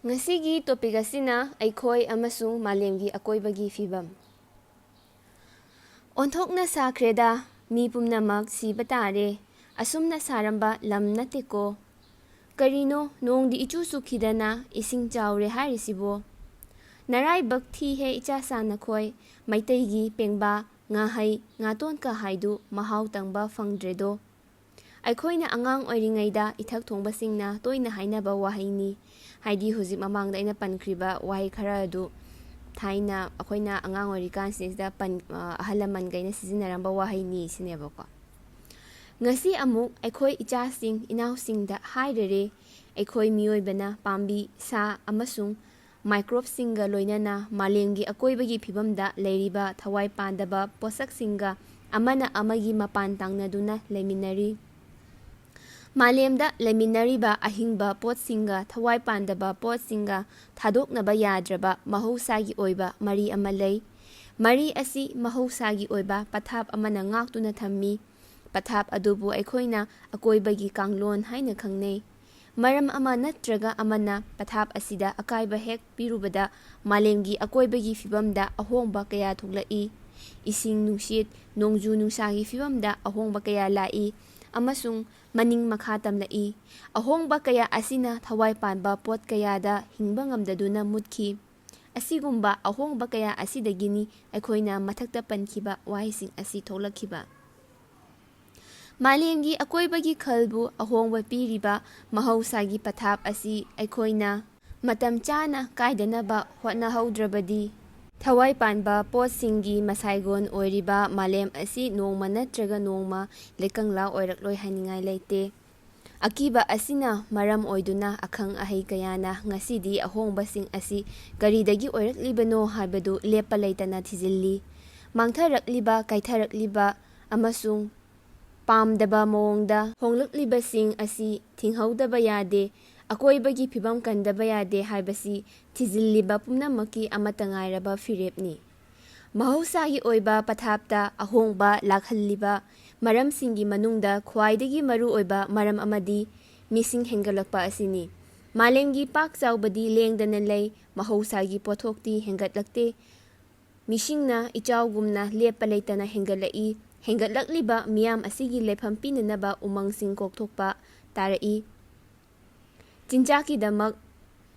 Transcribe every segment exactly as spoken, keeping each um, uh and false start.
ꯉꯁꯤꯒꯤ ꯇꯣꯄꯤꯛ ꯑꯁꯤꯅ ꯑꯩꯈꯣꯏ ꯑꯃꯁꯨꯡ ꯃꯥꯂꯦꯝꯒꯤ ꯑꯀꯣꯏꯕꯒꯤ ꯐꯤꯕꯝ꯫ ꯑꯣꯟꯊꯣꯛꯅ ꯁꯥꯈ꯭ꯔꯦꯗ, ꯃꯤ ꯄꯨꯝꯅꯃꯛ ꯁꯤꯕ ꯇꯥꯔꯦ꯫ ꯑꯁꯨꯝꯅ ꯁꯥꯔꯝꯕ ꯂꯝ ꯅꯠꯇꯦꯀꯣ꯫ ꯀꯔꯤꯅꯣ, ꯅꯣꯡꯗꯤ ꯏꯆꯨ ꯆꯨꯈꯤꯗꯅ ꯏꯁꯤꯡ ꯆꯥꯎꯔꯦ ꯍꯥꯏꯔꯤꯁꯤꯕꯣ? ꯅꯔꯥꯏꯕꯛ ꯊꯤꯍꯦ ꯏꯆꯥꯁꯥ ꯅꯈꯣꯏ, ꯃꯩꯇꯩꯒꯤ ꯄꯦꯡꯕꯥ, ꯉꯥꯍꯩ, ꯉꯥꯇꯣꯟꯀ ꯍꯥꯏꯗꯨ ꯃꯍꯥꯎ ꯇꯪꯕ ꯐꯪꯗ꯭ꯔꯦꯗꯣ꯫ ꯑꯩꯈꯣꯏꯅ ꯑꯉꯥꯡ ꯑꯣꯏꯔꯤꯉꯩꯗ ꯏꯊꯛ ꯊꯣꯡꯕꯁꯤꯡꯅ ꯇꯣꯏꯅ ꯍꯥꯏꯅꯕ ꯋꯥꯍꯩꯅꯤ꯫ ꯍꯥꯏꯗꯤ ꯍꯧꯖꯤꯛ ꯃꯃꯥꯡꯗ ꯑꯩꯅ ꯄꯟꯈ꯭ꯔꯤꯕ ꯋꯥꯍꯩ ꯈꯔ ꯑꯗꯨ ꯊꯥꯏꯅ ꯑꯩꯈꯣꯏꯅ ꯑꯉꯥꯡ ꯑꯣꯏꯔꯤꯀꯥꯟꯁꯤꯗꯩꯁꯤꯗ ꯄꯟ-, ꯑ, ꯑꯍꯜ ꯂꯃꯟꯈꯩꯅ ꯁꯤꯖꯤꯟꯅꯔꯝꯕ ꯋꯥꯍꯩꯅꯤ ꯁꯤꯅꯦꯕꯀꯣ꯫ ꯉꯁꯤ ꯑꯃꯨꯛ ꯑꯩꯈꯣꯏ ꯏꯆꯥꯁꯤꯡ ꯏꯅꯥꯎꯁꯤꯡꯗ ꯍꯥꯏꯔꯔꯦ, ꯑꯩꯈꯣꯏ ꯃꯤꯑꯣꯏꯕꯅ ꯄꯥꯝꯕꯤ, ꯁꯥ ꯑꯃꯁꯨꯡ ꯃꯥꯏꯀ꯭ꯔꯣꯕꯁꯤꯡꯒ ꯂꯣꯏꯅꯅ ꯃꯥꯂꯦꯝꯒꯤ ꯑꯀꯣꯏꯕꯒꯤ ꯐꯤꯕꯝꯗ ꯂꯩꯔꯤꯕ ꯊꯋꯥꯏ ꯄꯥꯟꯗꯕ ꯄꯣꯠꯁꯛꯁꯤꯡꯒ ꯑꯃꯅ ꯑꯃꯒꯤ ꯃꯄꯥꯟ ꯇꯥꯡꯅꯗꯨꯅ ꯂꯩꯃꯤꯟꯅꯔꯤ꯫ ꯃꯥꯂꯦꯝꯗ ꯂꯩꯃꯤꯟꯅꯔꯤꯕ ꯑꯍꯤꯡꯕ ꯄꯣꯠꯁꯤꯡꯒ ꯊꯋꯥꯏ ꯄꯥꯟꯗꯕ ꯄꯣꯠꯁꯤꯡꯒ ꯊꯥꯗꯣꯛꯅꯕ ꯌꯥꯗ꯭ꯔꯕ ꯃꯍꯧꯁꯥꯒꯤ ꯑꯣꯏꯕ ꯃꯔꯤ ꯑꯃ ꯂꯩ꯫ ꯃꯔꯤ ꯑꯁꯤ ꯃꯍꯧꯁꯥꯒꯤ ꯑꯣꯏꯕ ꯄꯊꯥꯞ ꯑꯃꯅ ꯉꯥꯛꯇꯨꯅ ꯊꯝꯃꯤ꯫ ꯄꯊꯥꯞ ꯑꯗꯨꯕꯨ ꯑꯩꯈꯣꯏꯅ ꯑꯀꯣꯏꯕꯒꯤ ꯀꯥꯡꯂꯣꯟ ꯍꯥꯏꯅ ꯈꯪꯅꯩ꯫ ꯃꯔꯝ ꯑꯃ ꯅꯠꯇ꯭ꯔꯒ ꯑꯃꯅ ꯄꯊꯥꯞ ꯑꯁꯤꯗ ꯑꯀꯥꯏꯕ ꯍꯦꯛ ꯄꯤꯔꯨꯕꯗ ꯃꯥꯂꯦꯝꯒꯤ ꯑꯀꯣꯏꯕꯒꯤ ꯐꯤꯕꯝꯗ ꯑꯍꯣꯡꯕ ꯀꯌꯥ ꯊꯣꯛꯂꯛꯏ꯫ ꯏꯁꯤꯡ ꯅꯨꯡꯁꯤꯠ, ꯅꯣꯡꯖꯨ ꯅꯨꯡꯁꯥꯒꯤ ꯐꯤꯕꯝꯗ ꯑꯍꯣꯡꯕ ꯀꯌꯥ ꯂꯥꯛꯏ ꯑꯃꯁꯨꯡ ꯃꯅꯤꯡ ꯃꯈꯥ ꯇꯝꯂꯛꯏ꯫ ꯑꯍꯣꯡꯕ ꯀꯌꯥ ꯑꯁꯤꯅ ꯊꯋꯥꯏ ꯄꯥꯟꯕ ꯄꯣꯠ ꯀꯌꯥꯗ ꯍꯤꯡꯕ ꯉꯝꯗꯗꯨꯅ ꯃꯨꯠꯈꯤ꯫ ꯑꯁꯤꯒꯨꯝꯕ ꯑꯍꯣꯡꯕ ꯀꯌꯥ ꯑꯁꯤꯗꯒꯤꯅꯤ ꯑꯩꯈꯣꯏꯅ ꯃꯊꯛꯇ ꯄꯟꯈꯤꯕ ꯋꯥꯍꯩꯁꯤꯡ ꯑꯁꯤ ꯊꯣꯛꯂꯛꯈꯤꯕ꯫ ꯃꯥꯂꯦꯝꯒꯤ ꯑꯀꯣꯏꯕꯒꯤ ꯈꯜꯕꯨ ꯑꯍꯣꯡꯕ ꯄꯤꯔꯤꯕ ꯃꯍꯧꯁꯥꯒꯤ ꯄꯊꯥꯞ ꯑꯁꯤ ꯑꯩꯈꯣꯏꯅ ꯃꯇꯝ ꯆꯥꯅ ꯀꯥꯏꯗꯅꯕ ꯍꯣꯠꯅꯍꯧꯗ꯭ꯔꯕꯗꯤ, ꯊꯋꯥꯏ ꯄꯥꯟꯕ ꯄꯣꯠꯁꯤꯡꯒꯤ ꯃꯁꯥꯏꯒꯣꯟ ꯑꯣꯏꯔꯤꯕ ꯃꯥꯂꯦꯝ ꯑꯁꯤ ꯅꯣꯡꯃ ꯅꯠꯇ꯭ꯔꯒ ꯅꯣꯡꯃ ꯂꯩꯀꯪꯂꯥ ꯑꯣꯏꯔꯛꯂꯣꯏ ꯍꯥꯏꯅꯤꯡꯉꯥꯏ ꯂꯩꯇꯦ꯫ ꯑꯀꯤꯕ ꯑꯁꯤꯅ ꯃꯔꯝ ꯑꯣꯏꯗꯨꯅ ꯑꯈꯪ ꯑꯍꯩ ꯀꯌꯥꯅ ꯉꯁꯤꯗꯤ ꯑꯍꯣꯡꯕꯁꯤꯡ ꯑꯁꯤ ꯀꯔꯤꯗꯒꯤ ꯑꯣꯏꯔꯛꯂꯤꯕꯅꯣ ꯍꯥꯏꯕꯗꯨ ꯂꯦꯞꯄ ꯂꯩꯇꯅ ꯊꯤꯖꯤꯜꯂꯤ꯫ ꯃꯥꯡꯊꯔꯛꯂꯤꯕ, ꯀꯥꯏꯊꯔꯛꯂꯤꯕ ꯑꯃꯁꯨꯡ ꯄꯥꯝꯗꯕ ꯃꯑꯣꯡꯗ ꯍꯣꯡꯂꯛꯂꯤꯕꯁꯤꯡ ꯑꯁꯤ ꯊꯤꯡꯍꯧꯗꯕ ꯌꯥꯗꯦ, ꯑꯀꯣꯏꯕꯒꯤ ꯐꯤꯕꯝ ꯀꯟꯗꯕ ꯌꯥꯗꯦ ꯍꯥꯏꯕꯁꯤ ꯊꯤꯖꯤꯜꯂꯤꯕ ꯄꯨꯝꯅꯃꯛꯀꯤ ꯑꯃꯠꯇ ꯉꯥꯏꯔꯕ ꯐꯤꯔꯦꯞꯅꯤ꯫ ꯃꯍꯧꯁꯥꯒꯤ ꯑꯣꯏꯕ ꯄꯊꯥꯞꯇ ꯑꯍꯣꯡꯕ ꯂꯥꯛꯍꯜꯂꯤꯕ ꯃꯔꯝꯁꯤꯡꯒꯤ ꯃꯅꯨꯡꯗ ꯈ꯭ꯋꯥꯏꯗꯒꯤ ꯃꯔꯨꯑꯣꯏꯕ ꯃꯔꯝ ꯑꯃꯗꯤ ꯃꯤꯁꯤꯡ ꯍꯦꯟꯒꯠꯂꯛꯄ ꯑꯁꯤꯅꯤ꯫ ꯃꯥꯂꯦꯝꯒꯤ ꯄꯥꯛ ꯆꯥꯎꯕꯗꯤ ꯂꯦꯡꯗꯅ ꯂꯩ, ꯃꯍꯧꯁꯥꯒꯤ ꯄꯣꯠꯊꯣꯛꯇꯤ ꯍꯦꯟꯒꯠꯂꯛꯇꯦ꯫ ꯃꯤꯁꯤꯡꯅ ꯏꯆꯥꯎꯒꯨꯝꯅ ꯂꯦꯞꯄ ꯂꯩꯇꯅ ꯍꯦꯟꯒꯠꯂꯛꯏ꯫ ꯍꯦꯟꯒꯠꯂꯛꯂꯤꯕ ꯃꯤꯌꯥꯝ ꯑꯁꯤꯒꯤ ꯂꯩꯐꯝ ꯄꯤꯅꯅꯕ ꯎꯃꯪꯁꯤꯡ ꯀꯣꯛꯊꯣꯛꯄ ꯇꯥꯔꯛꯏ꯫ ꯆꯤꯟꯖꯥꯛꯀꯤꯗꯃꯛ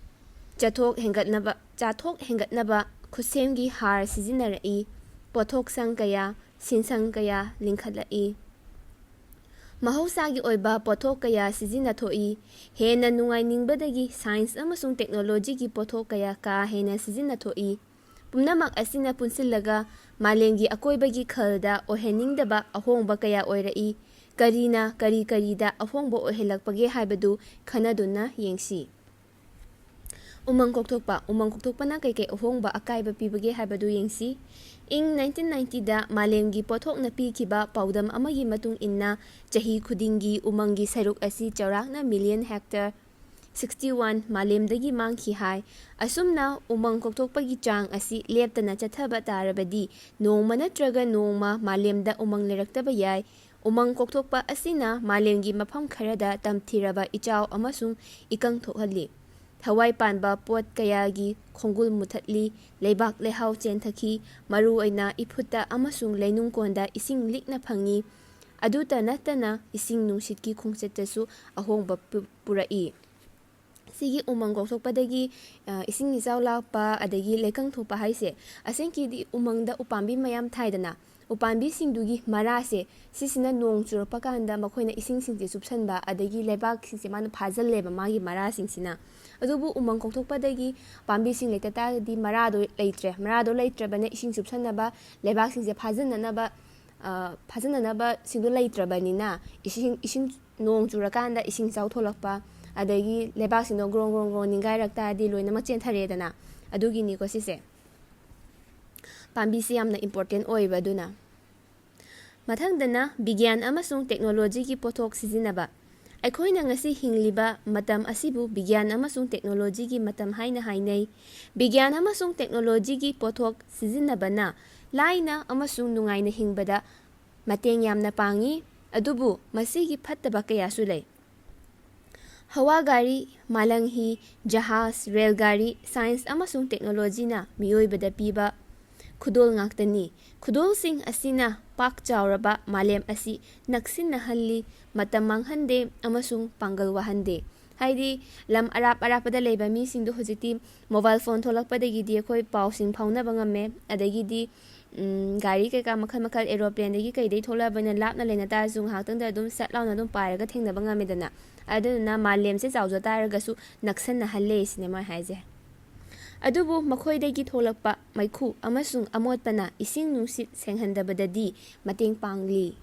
ꯆꯥꯊꯣꯛ ꯍꯦꯟꯒꯠꯅꯕ, ꯆꯥꯊꯣꯛ ꯍꯦꯟꯒꯠꯅꯕ ꯈꯨꯠꯁꯦꯝꯒꯤ ꯍꯥꯔ ꯁꯤꯖꯤꯟꯅꯔꯛꯏ꯫ ꯄꯣꯠꯊꯣꯛꯁꯪ ꯀꯌꯥ, ꯁꯤꯟꯁꯪ ꯀꯌꯥ ꯂꯤꯡꯈꯠꯂꯛꯏ꯫ ꯃꯍꯧꯁꯥꯒꯤ ꯑꯣꯏꯕ ꯄꯣꯠꯊꯣꯛ ꯀꯌꯥ ꯁꯤꯖꯤꯟꯅꯊꯣꯛꯏ꯫ ꯍꯦꯟꯅ ꯅꯨꯡꯉꯥꯏꯅꯤꯡꯕꯗꯒꯤ ꯁꯥꯏꯟꯁ ꯑꯃꯁꯨꯡ ꯇꯦꯛꯅꯣꯂꯣꯖꯤꯒꯤ ꯄꯣꯠꯊꯣꯛ ꯀꯌꯥ ꯀꯥ ꯍꯦꯟꯅ ꯁꯤꯖꯤꯟꯅꯊꯣꯛꯏ꯫ ꯄꯨꯝꯅꯃꯛ ꯑꯁꯤꯅ ꯄꯨꯟꯁꯤꯜꯂꯒ ꯃꯥꯂꯦꯝꯒꯤ ꯑꯀꯣꯏꯕꯒꯤ ꯈꯜꯗ ꯑꯣꯏꯍꯟꯅꯤꯡꯗꯕ ꯑꯍꯣꯡꯕ ꯀꯌꯥ ꯑꯣꯏꯔꯛꯏ꯫ ꯀꯔꯤꯅ ꯀꯔꯤ ꯀꯔꯤꯗ ꯑꯍꯣꯡꯕ ꯑꯣꯏꯍꯜꯂꯛꯄꯒꯦ ꯍꯥꯏꯕꯗꯨ ꯈꯟꯅꯗꯨꯅ ꯌꯦꯡꯁꯤ꯫ ꯎꯃꯪ ꯀꯣꯛꯊꯣꯛꯄ꯫ ꯎꯃꯪ ꯀꯣꯛꯊꯣꯛꯄꯅ ꯀꯩꯀꯩ ꯑꯍꯣꯡꯕ ꯑꯀꯥꯏꯕ ꯄꯤꯕꯒꯦ ꯍꯥꯏꯕꯗꯨ ꯌꯦꯡꯁꯤ꯫ ꯏꯪ ꯅꯥꯏꯟꯇꯤꯟ ꯅꯥꯏꯟꯇꯤꯗ ꯃꯥꯂꯦꯝꯒꯤ ꯄꯣꯠꯊꯣꯛꯅ ꯄꯤꯈꯤꯕ ꯄꯥꯎꯗꯝ ꯑꯃꯒꯤ ꯃꯇꯨꯡ ꯏꯟꯅ, ꯆꯍꯤ ꯈꯨꯗꯤꯡꯒꯤ ꯎꯃꯪꯒꯤ ꯁꯔꯨꯛ ꯑꯁꯤ ꯆꯥꯎꯔꯥꯛꯅ ꯃꯤꯂꯤꯌꯟ ꯍꯦꯛꯇꯔ ꯁꯤꯛꯁꯇꯤ ꯋꯥꯟ ꯃꯥꯂꯦꯝꯗꯒꯤ ꯃꯥꯡꯈꯤ ꯍꯥꯏ꯫ ꯑꯁꯨꯝꯅ ꯎꯃꯪ ꯀꯣꯛꯊꯣꯛꯄꯒꯤ ꯆꯥꯡ ꯑꯁꯤ ꯂꯦꯞꯇꯅ ꯆꯠꯊꯕ ꯇꯥꯔꯕꯗꯤ, ꯅꯣꯡꯃ ꯅꯠꯇ꯭ꯔꯒ ꯅꯣꯡꯃ ꯃꯥꯂꯦꯝꯗ ꯎꯃꯪ ꯂꯩꯔꯛꯇꯕ ꯌꯥꯏ꯫ ꯎꯃꯪ ꯀꯣꯛꯊꯣꯛꯄ ꯑꯁꯤꯅ ꯃꯥꯂꯦꯝꯒꯤ ꯃꯐꯝ ꯈꯔꯗ ꯇꯝꯊꯤꯔꯕ ꯏꯆꯥꯎ ꯑꯃꯁꯨꯡ ꯏꯀꯪ ꯊꯣꯛꯍꯜꯂꯤ꯫ ꯊꯋꯥꯏ ꯄꯥꯟꯕ ꯄꯣꯠ ꯀꯌꯥꯒꯤ ꯈꯣꯡꯒꯨꯜ ꯃꯨꯊꯠꯂꯤ, ꯂꯩꯕꯥꯛ ꯂꯩꯍꯥꯎ ꯆꯦꯟꯊꯈꯤ, ꯃꯔꯨꯑꯣꯏꯅ ꯏꯐꯨꯠꯇ ꯑꯃꯁꯨꯡ ꯂꯩꯅꯨꯡꯀꯣꯟꯗ ꯏꯁꯤꯡ ꯂꯤꯛꯅ ꯐꯪꯉꯤ꯫ ꯑꯗꯨꯇ ꯅꯠꯇꯅ ꯏꯁꯤꯡ ꯅꯨꯡꯁꯤꯠꯀꯤ ꯈꯣꯡꯆꯠꯇꯁꯨ ꯑꯍꯣꯡꯕ ꯄꯨ-, ꯄꯨꯔꯛꯏ꯫ ꯁꯤꯒꯤ ꯎꯃꯪ ꯀꯣꯛꯊꯣꯛꯄꯗꯒꯤ, ꯑ, ꯏꯁꯤꯡ ꯏꯆꯥꯎ ꯂꯥꯛꯄ, ꯑꯗꯒꯤ ꯂꯩꯀꯪ ꯊꯣꯛꯄ ꯍꯥꯏꯁꯦ, ꯑꯁꯦꯡꯀꯤꯗꯤ ꯎꯃꯪꯗ ꯎꯄꯥꯝꯕꯤ ꯃꯌꯥꯝ ꯊꯥꯏꯗꯅ, ꯎꯄꯥꯝꯕꯤꯁꯤꯡꯗꯨꯒꯤ ꯃꯔꯥꯁꯦ, ꯁꯤꯁꯤꯅ ꯅꯣꯡ ꯆꯨꯔꯛꯄ ꯀꯥꯟꯗ ꯃꯈꯣꯏꯅ ꯏꯁꯤꯡꯁꯤꯡꯁꯦ ꯆꯨꯞꯁꯟꯕ, ꯑꯗꯒꯤ ꯂꯩꯕꯥꯛꯁꯤꯡꯁꯦ ꯃꯥꯅ ꯐꯥꯖꯤꯜꯂꯦꯕ ꯃꯥꯒꯤ ꯃꯔꯥꯁꯤꯡꯁꯤꯅ꯫ ꯑꯗꯨꯕꯨ ꯎꯃꯪ ꯀꯣꯛꯊꯣꯛꯄꯗꯒꯤ ꯄꯥꯝꯕꯤꯁꯤꯡ ꯂꯩꯇ ꯇꯥꯔꯒꯗꯤ ꯃꯔꯥꯗꯣ ꯂꯩꯇ꯭ꯔꯦ꯫ ꯃꯔꯥꯗꯣ ꯂꯩꯇ꯭ꯔꯕꯅ ꯏꯁꯤꯡ ꯆꯨꯞꯁꯟꯅꯕ, ꯂꯩꯕꯥꯛꯁꯤꯡꯁꯦ ꯐꯥꯖꯤꯟꯅꯅꯕ, ꯑ, ꯐꯥꯖꯤꯟꯅꯅꯕꯁꯤꯡꯗꯣ ꯂꯩꯇ꯭ꯔꯕꯅꯤꯅ ꯏꯁꯤꯡ, ꯏꯁꯤꯡ, ꯅꯣꯡ ꯆꯨꯔꯀꯥꯟꯗ ꯏꯁꯤꯡ ꯏꯆꯥꯎ ꯊꯣꯛꯂꯛꯄ, ꯑꯗꯒꯤ ꯂꯩꯕꯥꯛꯁꯤꯡꯗꯣ ꯒ꯭ꯔꯣꯡ ꯒ꯭ꯔꯣꯡ ꯒ꯭ꯔꯣꯡ ꯅꯤꯡꯒꯥꯏꯔꯛ ꯇꯥꯔꯗꯤ ꯂꯣꯏꯅꯃꯛ ꯆꯦꯟꯊꯔꯛꯑꯦꯗꯅ꯫ ꯑꯗꯨꯒꯤꯅꯤꯀꯣ ꯁꯤꯁꯦ꯫ ꯄꯥꯝꯕꯤꯁꯤ ꯌꯥꯝꯅ important ꯑꯣꯏꯕ ꯑꯗꯨꯅ꯫ ꯃꯊꯪꯗꯅ ꯕꯤꯒ꯭ꯌꯥꯟ ꯑꯃꯁꯨꯡ ꯇꯦꯛꯅꯣꯂꯣꯖꯤꯒꯤ ꯄꯣꯠꯊꯣꯛ ꯁꯤꯖꯤꯟꯅꯕ꯫ ꯑꯩꯈꯣꯏꯅ ꯉꯁꯤ ꯍꯤꯡꯂꯤꯕ ꯃꯇꯝ ꯑꯁꯤꯕꯨ ꯕꯤꯒ꯭ꯌꯥꯟ ꯑꯃꯁꯨꯡ ꯇꯦꯛꯅꯣꯂꯣꯖꯤꯒꯤ ꯃꯇꯝ ꯍꯥꯏꯅ ꯍꯥꯏꯅꯩ꯫ ꯕꯤꯒ꯭ꯌꯥꯟ ꯑꯃꯁꯨꯡ ꯇꯦꯛꯅꯣꯂꯣꯖꯤꯒꯤ ꯄꯣꯠꯊꯣꯛ ꯁꯤꯖꯤꯟꯅꯕꯅ ꯂꯥꯏꯅ ꯑꯃꯁꯨꯡ ꯅꯨꯡꯉꯥꯏꯅ ꯍꯤꯡꯕꯗ ꯃꯇꯦꯡ ꯌꯥꯝꯅ ꯄꯥꯡꯏ, ꯑꯗꯨꯕꯨ ꯃꯁꯤꯒꯤ ꯐꯠꯇꯕ ꯀꯌꯥꯁꯨ ꯂꯩ꯫ ꯍꯋꯥ ꯒꯥꯔꯤ, ꯃꯥꯂꯪ ꯍꯤ, ꯖꯍꯥꯖ, ꯔꯦꯜ ꯒꯥꯔꯤ, ꯁꯥꯏꯟꯁ ꯑꯃꯁꯨꯡ ꯇꯦꯛꯅꯣꯂꯣꯖꯤꯅ ꯃꯤꯑꯣꯏꯕꯗ ꯄꯤꯕ ꯈꯨꯗꯣꯜ ꯉꯥꯛꯇꯅꯤ꯫ ꯈꯨꯗꯣꯜꯁꯤꯡ ꯑꯁꯤꯅ ꯄꯥꯛ ꯆꯥꯎꯔꯕ ꯃꯥꯂꯦꯝ ꯑꯁꯤ ꯅꯛꯁꯤꯟꯅꯍꯜꯂꯤ, ꯃꯇꯝ ꯃꯥꯡꯍꯟꯗꯦ ꯑꯃꯁꯨꯡ ꯄꯥꯡꯒꯜ ꯋꯥꯍꯟꯗꯦ꯫ ꯍꯥꯏꯗꯤ, ꯂꯝ ꯑꯔꯥꯞ ꯑꯔꯥꯞꯄꯗ ꯂꯩꯕ ꯃꯤꯁꯤꯡꯗꯣ ꯍꯧꯖꯤꯛꯇꯤ ꯃꯣꯕꯥꯏꯜ ꯐꯣꯟ ꯊꯣꯛꯂꯛꯄꯗꯒꯤꯗꯤ ꯑꯩꯈꯣꯏ ꯄꯥꯎꯁꯤꯡ ꯐꯥꯎꯅꯕ ꯉꯝꯃꯦ꯫ ꯑꯗꯒꯤꯗꯤ, ꯎꯝ, ꯒꯥꯔꯤ ꯀꯩꯀꯥ ꯃꯈꯜ ꯃꯈꯜ, ꯑꯦꯔꯣꯄ꯭ꯂꯦꯟꯗꯒꯤ ꯀꯩꯗꯒꯤ ꯊꯣꯛꯂꯛꯑꯕꯅꯤꯅ ꯂꯥꯞꯅ ꯂꯩꯅ ꯇꯥꯔꯁꯨ ꯉꯥꯏꯍꯥꯛꯇꯪꯗ ꯑꯗꯨꯝ ꯁꯠ ꯂꯥꯎꯅ ꯑꯗꯨꯝ ꯄꯥꯏꯔꯒ ꯊꯦꯡꯅꯕ ꯉꯝꯃꯦꯗꯅ꯫ ꯑꯗꯨꯗꯨꯅ ꯃꯥꯂꯦꯝꯁꯦ ꯆꯥꯎꯖ ꯇꯥꯔꯒꯁꯨ ꯅꯛꯁꯟꯅꯍꯜꯂꯦ ꯁꯤꯅꯦ ꯃꯣꯏ ꯍꯥꯏꯁꯦ꯫ ꯑꯗꯨꯕꯨ ꯃꯈꯣꯏꯗꯒꯤ ꯊꯣꯛꯂꯛꯄ ꯃꯩꯈꯨ ꯑꯃꯁꯨꯡ ꯑꯃꯣꯠꯄꯅ ꯏꯁꯤꯡ ꯅꯨꯡꯁꯤꯠ ꯁꯦꯡꯍꯟꯗꯕꯗꯗꯤ ꯃꯇꯦꯡ ꯄꯥꯡꯂꯤ꯫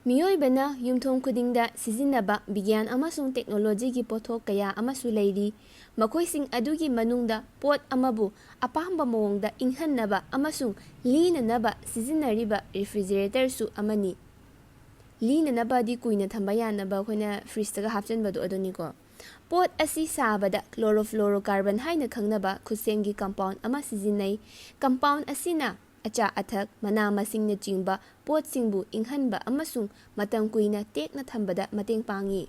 ꯃꯤꯑꯣꯏꯕꯅ ꯌꯨꯝꯊꯣꯡ ꯈꯨꯗꯤꯡꯗ ꯁꯤꯖꯤꯟꯅꯕ ꯕꯤꯒ꯭ꯌꯥꯟ ꯑꯃꯁꯨꯡ ꯇꯦꯛꯅꯣꯂꯣꯖꯤꯒꯤ ꯄꯣꯠꯊꯣꯛ ꯀꯌꯥ ꯑꯃꯁꯨ ꯂꯩꯔꯤ꯫ ꯃꯈꯣꯏꯁꯤꯡ ꯑꯗꯨꯒꯤ ꯃꯅꯨꯡꯗ ꯄꯣꯠ ꯑꯃꯕꯨ ꯑꯄꯥꯝꯕ ꯃꯑꯣꯡꯗ ꯏꯪꯍꯟꯅꯕ ꯑꯃꯁꯨꯡ ꯂꯤꯅꯅꯕ ꯁꯤꯖꯤꯟꯅꯔꯤꯕ ꯔꯤꯐ꯭ꯔꯤꯖꯔꯦꯇꯔꯁꯨ ꯑꯃꯅꯤ꯫ ꯂꯤꯅꯅꯕꯗꯤ ꯀꯨꯏꯅ ꯊꯝꯕ ꯌꯥꯅꯕ ꯑꯩꯈꯣꯏꯅ ꯐ꯭ꯔꯤꯖꯇꯒ ꯍꯥꯞꯆꯤꯟꯕꯗꯣ ꯑꯗꯨꯅꯤꯀꯣ꯫ ꯄꯣꯠ ꯑꯁꯤ ꯁꯥꯕꯗ ꯀ꯭ꯂꯣꯔꯣꯐ꯭ꯂꯣꯔꯣꯀꯥꯔꯕꯟ ꯍꯥꯏꯅ ꯈꯪꯅꯕ ꯈꯨꯠꯁꯦꯝꯒꯤ ꯀꯝꯄꯥꯎꯟ ꯑꯃ ꯁꯤꯖꯤꯟꯅꯩ꯫ ꯀꯝꯄꯥꯎꯟ ꯑꯁꯤꯅ ꯑꯆꯥ ꯑꯊꯛ, ꯃꯅꯥ ꯃꯁꯤꯡꯅꯆꯤꯡꯕ ꯄꯣꯠꯁꯤꯡꯕꯨ ꯏꯪꯍꯟꯕ ꯑꯃꯁꯨꯡ ꯃꯇꯝ ꯀꯨꯏꯅ ꯇꯦꯛꯅ ꯊꯝꯕꯗ ꯃꯇꯦꯡ ꯄꯥꯡꯏ꯫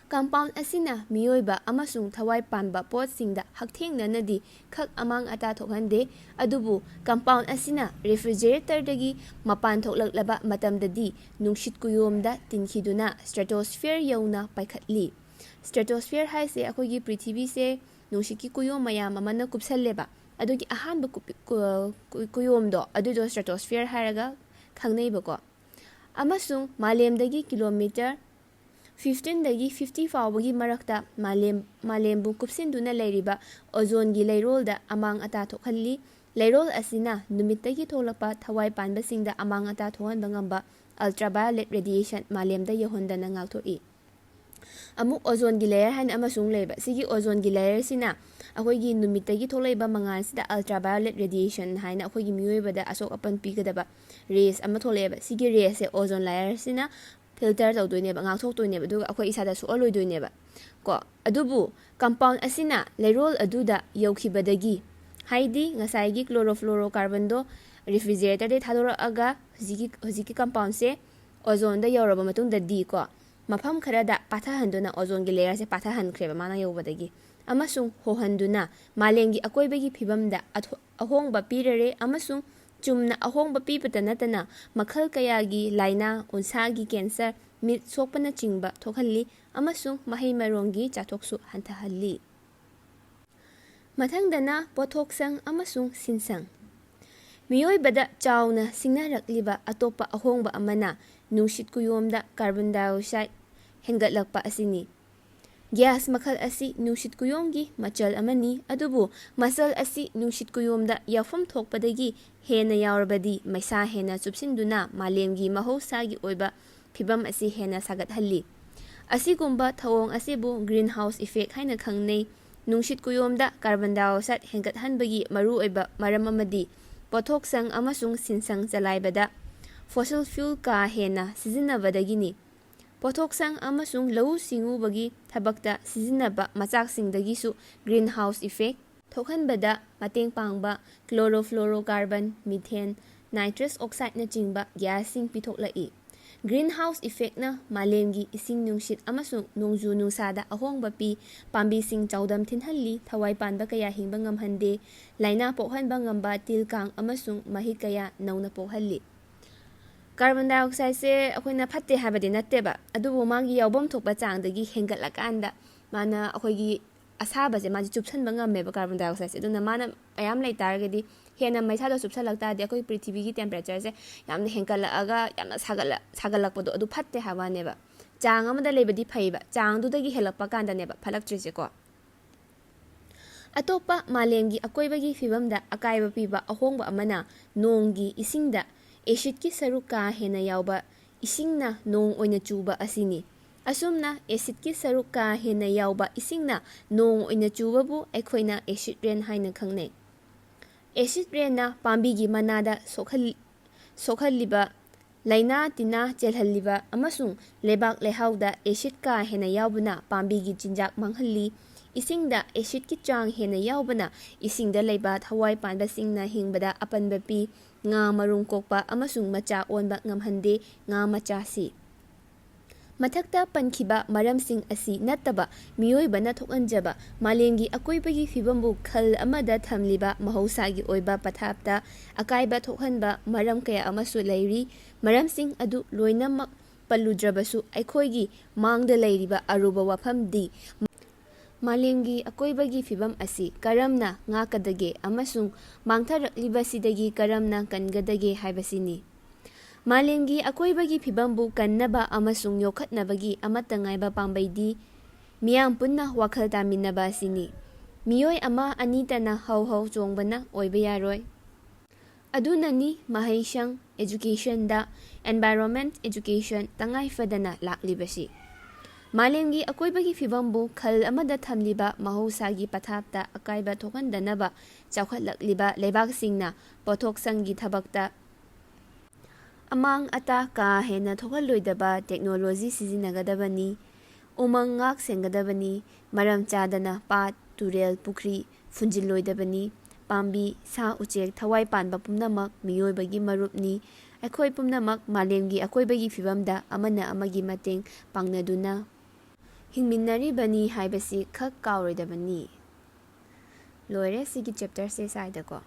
ꯀꯝꯄꯥꯎꯟ ꯑꯁꯤꯅ ꯃꯤꯑꯣꯏꯕ ꯑꯃꯁꯨꯡ ꯊꯋꯥꯏ ꯄꯥꯟꯕ ꯄꯣꯠꯁꯤꯡꯗ ꯍꯛꯊꯦꯡꯅꯅꯗꯤ ꯈꯛ ꯑꯃꯥꯡ ꯑꯇꯥ ꯊꯣꯛꯍꯟꯗꯦ, ꯑꯗꯨꯕꯨ ꯀꯝꯄꯥꯎꯟ ꯑꯁꯤꯅ ꯔꯦꯐ꯭ꯔꯤꯖꯔꯦꯇꯔꯗꯒꯤ ꯃꯄꯥꯟ ꯊꯣꯛꯂꯛꯂꯕ ꯃꯇꯝꯗꯗꯤ ꯅꯨꯡꯁꯤꯠ ꯀꯨꯌꯣꯝꯗ ꯇꯤꯟꯈꯤꯗꯨꯅ ꯁ꯭ꯇ꯭ꯔꯦꯇꯣꯁꯐꯤꯌꯔ ꯌꯧꯅ ꯄꯥꯏꯈꯠꯂꯤ꯫ ꯁ꯭ꯇ꯭ꯔꯦꯇꯣꯁꯐꯤꯌꯔ ꯍꯥꯏꯁꯦ ꯑꯩꯈꯣꯏꯒꯤ ꯄ꯭ꯔꯤꯊꯤꯕꯤꯁꯦ ꯅꯨꯡꯁꯤꯠꯀꯤ ꯀꯨꯌꯣꯝ ꯃꯌꯥꯝ ꯑꯃꯅ ꯀꯨꯞꯁꯜꯂꯦꯕ꯫ ꯑꯗꯨꯒꯤ ꯑꯍꯥꯟꯕ ꯀꯨꯞ-, ꯀꯨ-, ꯀꯨ-, ꯀꯨꯌꯣꯝꯗꯣ, ꯑꯗꯨꯗꯣ ꯁ꯭ꯇ꯭ꯔꯦꯇꯣꯁꯐꯤꯌꯔ ꯍꯥꯏꯔꯒ ꯈꯪꯅꯩꯕꯀꯣ꯫ ꯑꯃꯁꯨꯡ ꯃꯥꯂꯦꯝꯗꯒꯤ ꯀꯤꯂꯣꯃꯤꯇꯔ ꯐꯤꯐꯇꯤꯟꯗꯒꯤ ꯐꯤꯐꯇꯤ ꯐꯥꯎꯕꯒꯤ ꯃꯔꯛꯇ ꯃꯥꯂꯦꯝ, ꯃꯥꯂꯦꯝꯕꯨ ꯀꯨꯞꯁꯤꯟꯗꯨꯅ ꯂꯩꯔꯤꯕ ꯑꯣꯖꯣꯟꯒꯤ ꯂꯩꯔꯣꯜꯗ ꯑꯃꯥꯡ ꯑꯇꯥ ꯊꯣꯛꯍꯜꯂꯤ꯫ ꯂꯩꯔꯣꯜ ꯑꯁꯤꯅ ꯅꯨꯃꯤꯠꯇꯒꯤ ꯊꯣꯛꯂꯛꯄ ꯊꯋꯥꯏ ꯄꯥꯟꯕꯁꯤꯡꯗ ꯑꯃꯥꯡ ꯑꯇꯥ ꯊꯣꯛꯍꯟꯕ ꯉꯝꯕ ultraviolet radiation ꯃꯥꯂꯦꯝꯗ ꯌꯧꯍꯟꯗꯅ ꯉꯥꯛꯊꯣꯛꯏ꯫ ꯑꯃꯨꯛ ꯑꯣꯖꯣꯟꯒꯤ ꯂꯦꯌꯔ ꯍꯥꯏꯅ ꯑꯃꯁꯨ ꯑꯃꯨꯛ ꯂꯩꯕ꯫ ꯁꯤꯒꯤ ꯑꯣꯖꯣꯟꯒꯤ ꯂꯦꯌꯔꯁꯤꯅ ꯑꯩꯈꯣꯏꯒꯤ ꯅꯨꯃꯤꯠꯇꯒꯤ ꯊꯣꯛꯂꯛꯏꯕ ꯃꯉꯥꯜꯁꯤꯗ ultraviolet radiation ꯍꯥꯏꯅ ꯑꯩꯈꯣꯏꯒꯤ ꯃꯤꯑꯣꯏꯕꯗ ꯑꯁꯣꯛ ꯑꯄꯟ ꯄꯤꯒꯗꯕ ꯔꯦꯁ ꯑꯃ ꯊꯣꯛꯂꯛꯑꯦꯕ꯫ ꯁꯤꯒꯤ ꯔꯦꯁꯁꯦ ꯑꯣꯖꯣꯟ ꯂꯦꯌꯔꯁꯤꯅ ꯐꯤꯜꯇꯔ ꯇꯧꯗꯣꯏꯅꯦꯕ, ꯉꯥꯛꯊꯣꯛꯇꯣꯏꯅꯦꯕ, ꯑꯗꯨꯒ ꯑꯩꯈꯣꯏ ꯏꯁꯥꯗ ꯁꯣꯛꯍꯜꯂꯣꯏꯗꯣꯏꯅꯦꯕ ꯀꯣ꯫ ꯑꯗꯨꯕꯨ ꯀꯝꯄꯥꯎꯟ ꯑꯁꯤꯅ ꯂꯩꯔꯣꯜ ꯑꯗꯨꯗ ꯌꯧꯈꯤꯕꯗꯒꯤ, ꯍꯥꯏꯗꯤ ꯉꯁꯥꯏꯒꯤ ꯀ꯭ꯂꯣꯔꯣꯐ꯭ꯂꯣꯔꯣꯀꯥꯔꯕꯟꯗꯣ ꯔꯦꯐ꯭ꯔꯤꯖꯔꯦꯇꯔꯗꯒꯤ ꯊꯥꯗꯣꯔꯛꯑꯒ ꯍꯧꯖꯤꯛꯀꯤ, ꯍꯧꯖꯤꯛꯀꯤ ꯀꯝꯄꯥꯎꯟꯁꯦ ꯑꯣꯖꯣꯟꯗ ꯌꯧꯔꯕ ꯃꯇꯨꯡꯗꯗꯤ ꯀꯣ, ꯃꯐꯝ ꯈꯔꯗ ꯄꯥꯊꯍꯟꯗꯨꯅ, ꯑꯣꯖꯣꯟꯒꯤ ꯂꯦꯌꯔꯁꯦ ꯄꯥꯊꯍꯟꯈ꯭ꯔꯦꯕ ꯃꯥꯅ ꯌꯧꯕꯗꯒꯤ, ꯑꯃꯁꯨꯡ ꯍꯣꯍꯟꯗꯨꯅ ꯃꯥꯂꯦꯝꯒꯤ ꯑꯀꯣꯏꯕꯒꯤ ꯐꯤꯕꯝꯗ ꯑꯊꯣ-, ꯑꯍꯣꯡꯕ ꯄꯤꯔꯔꯦ, ꯑꯃꯁꯨꯡ ꯆꯨꯝꯅ ꯑꯍꯣꯡꯕ ꯄꯤꯕꯇ ꯅꯠꯇꯅ ꯃꯈꯜ ꯀꯌꯥꯒꯤ ꯂꯥꯏꯅꯥ, ꯎꯟꯁꯥꯒꯤ ꯀꯦꯟꯁꯔ, ꯃꯤꯠ ꯁꯣꯛꯄꯅꯆꯤꯡꯕ ꯊꯣꯛꯍꯜꯂꯤ, ꯑꯃꯁꯨꯡ ꯃꯍꯩ ꯃꯔꯣꯡꯒꯤ ꯆꯥꯊꯣꯛꯁꯨ ꯍꯟꯊꯍꯜꯂꯤ꯫ ꯃꯊꯪꯗꯅ ꯄꯣꯠꯊꯣꯛꯁꯪ ꯑꯃꯁꯨꯡ ꯁꯤꯟꯁꯪ꯫ ꯃꯤꯑꯣꯏꯕꯗ ꯆꯥꯎꯅ ꯁꯤꯡꯅꯔꯛꯂꯤꯕ ꯑꯇꯣꯞꯄ ꯑꯍꯣꯡꯕ ꯑꯃꯅ ꯅꯨꯡꯁꯤꯠ ꯀꯨꯌꯣꯝꯗ ꯀꯥꯔꯕꯣꯟ ꯗꯥꯏꯑꯣꯛꯁꯥꯏꯗ ꯍꯦꯟꯒꯠꯂꯛꯄ ꯑꯁꯤꯅꯤ꯫ ꯒ꯭ꯌꯥꯁ ꯃꯈꯜ ꯑꯁꯤ ꯅꯨꯡꯁꯤꯠ ꯀꯨꯌꯣꯝꯒꯤ ꯃꯆꯜ ꯑꯃꯅꯤ, ꯑꯗꯨꯕꯨ ꯃꯆꯜ ꯑꯁꯤ ꯅꯨꯡꯁꯤꯠ ꯀꯨꯌꯣꯝꯗ ꯌꯥꯎꯐꯝ ꯊꯣꯛꯄꯗꯒꯤ ꯍꯦꯟꯅ ꯌꯥꯎꯔꯕꯗꯤ ꯃꯩꯁꯥ ꯍꯦꯟꯅ ꯆꯨꯞꯁꯤꯟꯗꯨꯅ ꯃꯥꯂꯦꯝꯒꯤ ꯃꯍꯧꯁꯥꯒꯤ ꯑꯣꯏꯕ ꯐꯤꯕꯝ ꯑꯁꯤ ꯍꯦꯟꯅ ꯁꯥꯒꯠꯍꯜꯂꯤ꯫ ꯑꯁꯤꯒꯨꯝꯕ ꯊꯧꯑꯣꯡ ꯑꯁꯤꯕꯨ greenhouse effect ꯍꯥꯏꯅ ꯈꯪꯅꯩ꯫ ꯅꯨꯡꯁꯤꯠ ꯀꯨꯌꯣꯝꯗ ꯀꯥꯔꯕꯣꯟ ꯗꯥꯏꯑꯣꯛꯁꯥꯏꯗ ꯍꯦꯟꯒꯠꯍꯟꯕꯒꯤ ꯃꯔꯨꯑꯣꯏꯕ ꯃꯔꯝ ꯑꯃꯗꯤ ꯄꯣꯠꯊꯣꯛꯁꯪ ꯑꯃꯁꯨꯡ ꯁꯤꯟꯁꯪ ꯆꯂꯥꯏꯕꯗ fossil fuel ꯀꯥ ꯍꯦꯟꯅ ꯁꯤꯖꯤꯟꯅꯕꯗꯒꯤꯅꯤ꯫ ꯄꯣꯠꯊꯣꯛꯁꯪ ꯑꯃꯁꯨꯡ ꯂꯧꯎ ꯁꯤꯡꯎꯕꯒꯤ ꯊꯕꯛꯇ ꯁꯤꯖꯤꯟꯅꯕ ꯃꯆꯥꯛꯁꯤꯡꯗꯒꯤꯁꯨ greenhouse effect ꯊꯣꯛꯍꯟꯕꯗ ꯃꯇꯦꯡ ꯄꯥꯡꯕ chlorofluorocarbon, methane, nitrous oxideꯅꯆꯤꯡꯕ ꯒ꯭ꯌꯥꯁꯁꯤꯡ ꯄꯤꯊꯣꯛꯂꯛꯏ꯫ Greenhouse effectꯅ ꯃꯥꯂꯦꯝꯒꯤ ꯏꯁꯤꯡ ꯅꯨꯡꯁꯤꯠ ꯑꯃꯁꯨꯡ ꯅꯣꯡꯖꯨ ꯅꯨꯡꯁꯥꯗ ꯑꯍꯣꯡꯕ ꯄꯤ, ꯄꯥꯝꯕꯤꯁꯤꯡ ꯆꯥꯎꯗꯝ ꯊꯤꯟꯍꯜꯂꯤ, ꯊꯋꯥꯏ ꯄꯥꯟꯕ ꯀꯌꯥ ꯍꯤꯡꯕ ꯉꯝꯍꯟꯗꯦ, ꯂꯥꯏꯅꯥ ꯄꯣꯛꯍꯟꯕ ꯉꯝꯕ ꯇꯤꯜ ꯀꯥꯡ ꯑꯃꯁꯨꯡ ꯃꯍꯤꯛ ꯀꯌꯥ ꯅꯧꯅ ꯄꯣꯛꯍꯜꯂꯤ꯫ ꯀꯥꯔꯕꯣꯟ ꯗꯥꯏꯑꯣꯛꯁꯥꯏꯗꯁꯦ ꯑꯩꯈꯣꯏꯅ ꯐꯠꯇꯦ ꯍꯥꯏꯕꯗꯤ ꯅꯠꯇꯦꯕ, ꯑꯗꯨꯕꯨ ꯃꯥꯒꯤ ꯌꯥꯎꯐꯝ ꯊꯣꯛꯄ ꯆꯥꯡꯗꯒꯤ ꯍꯦꯟꯒꯠꯂꯀꯥꯟꯗ ꯃꯥꯅ ꯑꯩꯈꯣꯏꯒꯤ ꯑꯁꯥꯕꯁꯦ ꯃꯥꯁꯦ ꯆꯨꯞꯁꯟꯕ ꯉꯝꯃꯦꯕ ꯀꯥꯔꯕꯣꯟ ꯗꯥꯏꯑꯣꯛꯁꯥꯏꯗꯁꯦ꯫ ꯑꯗꯨꯅ ꯃꯥꯅ ꯃꯌꯥꯝ ꯂꯩ ꯇꯥꯔꯒꯗꯤ ꯍꯦꯟꯅ ꯃꯩꯁꯥꯗꯣ ꯆꯨꯞꯁꯜꯂꯛ ꯇꯥꯔꯗꯤ ꯑꯩꯈꯣꯏ ꯄ꯭ꯔꯤꯊꯤꯕꯤꯒꯤ temperatureꯁꯦ ꯌꯥꯝꯅ ꯍꯦꯟꯒꯠꯂꯛꯑꯒ ꯌꯥꯝꯅ ꯁꯥꯒꯠꯂ-, ꯁꯥꯒꯠꯂꯛꯄꯗꯣ ꯑꯗꯨ ꯐꯠꯇꯦ ꯍꯥꯏꯕ ꯋꯥꯅꯦꯕ꯫ ꯆꯥꯡ ꯑꯃꯗ ꯂꯩꯕꯗꯤ ꯐꯩꯕ, ꯆꯥꯡꯗꯨꯗꯒꯤ ꯍꯦꯜꯂꯛꯄ ꯀꯥꯟꯗꯅꯦꯕ ꯐꯠꯂꯛꯇ꯭ꯔꯤꯁꯦꯀꯣ꯫ ꯑꯇꯣꯞꯄ ꯃꯥꯂꯦꯝꯒꯤ ꯑꯀꯣꯏꯕꯒꯤ ꯐꯤꯕꯝꯗ ꯑꯀꯥꯏꯕ ꯄꯤꯕ ꯑꯍꯣꯡꯕ ꯑꯃꯅ ꯅꯣꯡꯒꯤ ꯏꯁꯤꯡꯗ ꯑꯦꯁꯤꯗꯀꯤ ꯁꯔꯨꯛ ꯀꯥ ꯍꯦꯟꯅ ꯌꯥꯎꯕ ꯏꯁꯤꯡꯅ ꯅꯣꯡ ꯑꯣꯏꯅ ꯆꯨꯕ ꯑꯁꯤꯅꯤ꯫ ꯑꯁꯨꯝꯅ ꯑꯦꯁꯤꯗꯀꯤ ꯁꯔꯨꯛ ꯀꯥ ꯍꯦꯟꯅ ꯌꯥꯎꯕ ꯏꯁꯤꯡꯅ ꯅꯣꯡ ꯑꯣꯏꯅ ꯆꯨꯕꯕꯨ ꯑꯩꯈꯣꯏꯅ acid rain ꯍꯥꯏꯅ ꯈꯪꯅꯩ꯫ Acid rainꯅ ꯄꯥꯝꯕꯤꯒꯤ ꯃꯅꯥꯗ ꯁꯣꯛꯍꯜ-, ꯁꯣꯛꯍꯜꯂꯤꯕ, ꯂꯥꯏꯅꯥ ꯇꯤꯟꯅꯥ ꯆꯦꯜꯍꯜꯂꯤꯕ ꯑꯃꯁꯨꯡ ꯂꯩꯕꯥꯛ ꯂꯩꯍꯥꯎꯗ acid ꯀꯥ ꯍꯦꯟꯅ ꯌꯥꯎꯕꯅ ꯄꯥꯝꯕꯤꯒꯤ ꯆꯤꯟꯖꯥꯛ ꯃꯥꯡꯍꯜꯂꯤ꯫ ꯏꯁꯤꯡꯗ acidꯀꯤ ꯆꯥꯡ ꯍꯦꯟꯅ ꯌꯥꯎꯕꯅ ꯏꯁꯤꯡꯗ ꯂꯩꯕ ꯊꯋꯥꯏ ꯄꯥꯟꯕꯁꯤꯡꯅ ꯍꯤꯡꯕꯗ ꯑꯄꯟꯕ ꯄꯤ, ꯉꯥ ꯃꯔꯨꯝ ꯀꯣꯛꯄ ꯑꯃꯁꯨꯡ ꯃꯆꯥ ꯑꯣꯟꯕ ꯉꯝꯍꯟꯗꯦ, ꯉꯥ ꯃꯆꯥ ꯁꯤ꯫ ꯃꯊꯛꯇ ꯄꯟꯈꯤꯕ ꯃꯔꯝꯁꯤꯡ ꯑꯁꯤ ꯅꯠꯇꯕ, ꯃꯤꯑꯣꯏꯕꯅ ꯊꯣꯛꯍꯟꯖꯕ ꯃꯥꯂꯦꯝꯒꯤ ꯑꯀꯣꯏꯕꯒꯤ ꯐꯤꯕꯝꯕꯨ ꯈꯜ ꯑꯃꯗ ꯊꯝꯂꯤꯕ ꯃꯍꯧꯁꯥꯒꯤ ꯑꯣꯏꯕ ꯄꯊꯥꯞꯇ ꯑꯀꯥꯏꯕ ꯊꯣꯛꯍꯟꯕ ꯃꯔꯝ ꯀꯌꯥ ꯑꯃꯁꯨ ꯂꯩꯔꯤ꯫ ꯃꯔꯝꯁꯤꯡ ꯑꯗꯨ ꯂꯣꯏꯅꯃꯛ ꯄꯜꯂꯨꯗ꯭ꯔꯕꯁꯨ, ꯑꯩꯈꯣꯏꯒꯤ ꯃꯥꯡꯗ ꯂꯩꯔꯤꯕ ꯑꯔꯨꯕ ꯋꯥꯐꯝꯗꯤ ꯃꯥꯂꯦꯝꯒꯤ ꯑꯀꯣꯏꯕꯒꯤ ꯐꯤꯕꯝ ꯑꯁꯤ ꯀꯔꯝꯅ ꯉꯥꯛꯀꯗꯒꯦ ꯑꯃꯁꯨꯡ ꯃꯥꯡꯊꯔꯛꯂꯤꯕꯁꯤꯗꯒꯤ ꯀꯔꯝꯅ ꯀꯟꯒꯗꯒꯦ ꯍꯥꯏꯕꯁꯤꯅꯤ꯫ ꯃꯥꯂꯦꯝꯒꯤ ꯑꯀꯣꯏꯕꯒꯤ ꯐꯤꯕꯝꯕꯨ ꯀꯟꯅꯕ ꯑꯃꯁꯨꯡ ꯌꯣꯛꯈꯠꯅꯕꯒꯤ ꯑꯃꯠꯇ ꯉꯥꯏꯕ ꯄꯥꯝꯕꯩꯗꯤ ꯃꯤꯌꯥꯝ ꯄꯨꯟꯅ ꯋꯥꯈꯜ ꯇꯥꯃꯤꯟꯅꯕ ꯑꯁꯤꯅꯤ꯫ ꯃꯤꯑꯣꯏ ꯑꯃ ꯑꯅꯤꯇꯅ ꯍꯧ ꯍꯧ ꯆꯣꯡꯕꯅ ꯑꯣꯏꯕ ꯌꯥꯔꯣꯏ꯫ ꯑꯗꯨꯅꯅꯤ ꯃꯍꯩꯁꯪ educationꯗ environment education ꯇꯉꯥꯏ ꯐꯗꯅ ꯂꯥꯛꯂꯤꯕꯁꯤ꯫ ꯃꯥꯂꯦꯝꯒꯤ ꯑꯀꯣꯏꯕꯒꯤ ꯐꯤꯕꯝꯕꯨ ꯈꯜ ꯑꯃꯗ ꯊꯝꯂꯤꯕ ꯃꯍꯧꯁꯥꯒꯤ ꯄꯊꯥꯞꯇ ꯑꯀꯥꯏꯕ ꯊꯣꯛꯍꯟꯗꯅꯕ ꯆꯥꯎꯈꯠꯂꯛꯂꯤꯕ ꯂꯩꯕꯥꯛꯁꯤꯡꯅ ꯄꯣꯠꯊꯣꯛꯁꯪꯒꯤ ꯊꯕꯛꯇ ꯑꯃꯥꯡ ꯑꯇꯥ ꯀꯥ ꯍꯦꯟꯅ ꯊꯣꯛꯍꯜꯂꯣꯏꯗꯕ technology ꯁꯤꯖꯤꯟꯅꯒꯗꯕꯅꯤ꯫ ꯎꯃꯪ ꯉꯥꯛ ꯁꯦꯟꯒꯗꯕꯅꯤ꯫ ꯃꯔꯝ ꯆꯥꯗꯅ ꯄꯥꯠ, ꯇꯨꯔꯦꯜ, ꯄꯨꯈ꯭ꯔꯤ ꯐꯨꯟꯖꯤꯜꯂꯣꯏꯗꯕꯅꯤ꯫ ꯄꯥꯝꯕꯤ, ꯁꯥ ꯎꯆꯦꯛ ꯊꯋꯥꯏ ꯄꯥꯟꯕ ꯄꯨꯝꯅꯃꯛ ꯃꯤꯑꯣꯏꯕꯒꯤ ꯃꯔꯨꯞꯅꯤ꯫ ꯑꯩꯈꯣꯏ ꯄꯨꯝꯅꯃꯛ ꯃꯥꯂꯦꯝꯒꯤ ꯑꯀꯣꯏꯕꯒꯤ ꯐꯤꯕꯝꯗ ꯑꯃꯅ ꯑꯃꯒꯤ ꯃꯇꯦꯡ ꯄꯥꯡꯅꯗꯨꯅ ꯍꯤꯡꯃꯤꯟꯅꯔꯤꯕꯅꯤ ꯍꯥꯏꯕꯁꯤ ꯈꯛ ꯀꯥꯎꯔꯣꯏꯗꯕꯅꯤ꯫ ꯂꯣꯏꯔꯦ ꯁꯤꯒꯤ chapterꯁꯦ ꯁ꯭ꯋꯥꯏꯗꯀꯣ꯫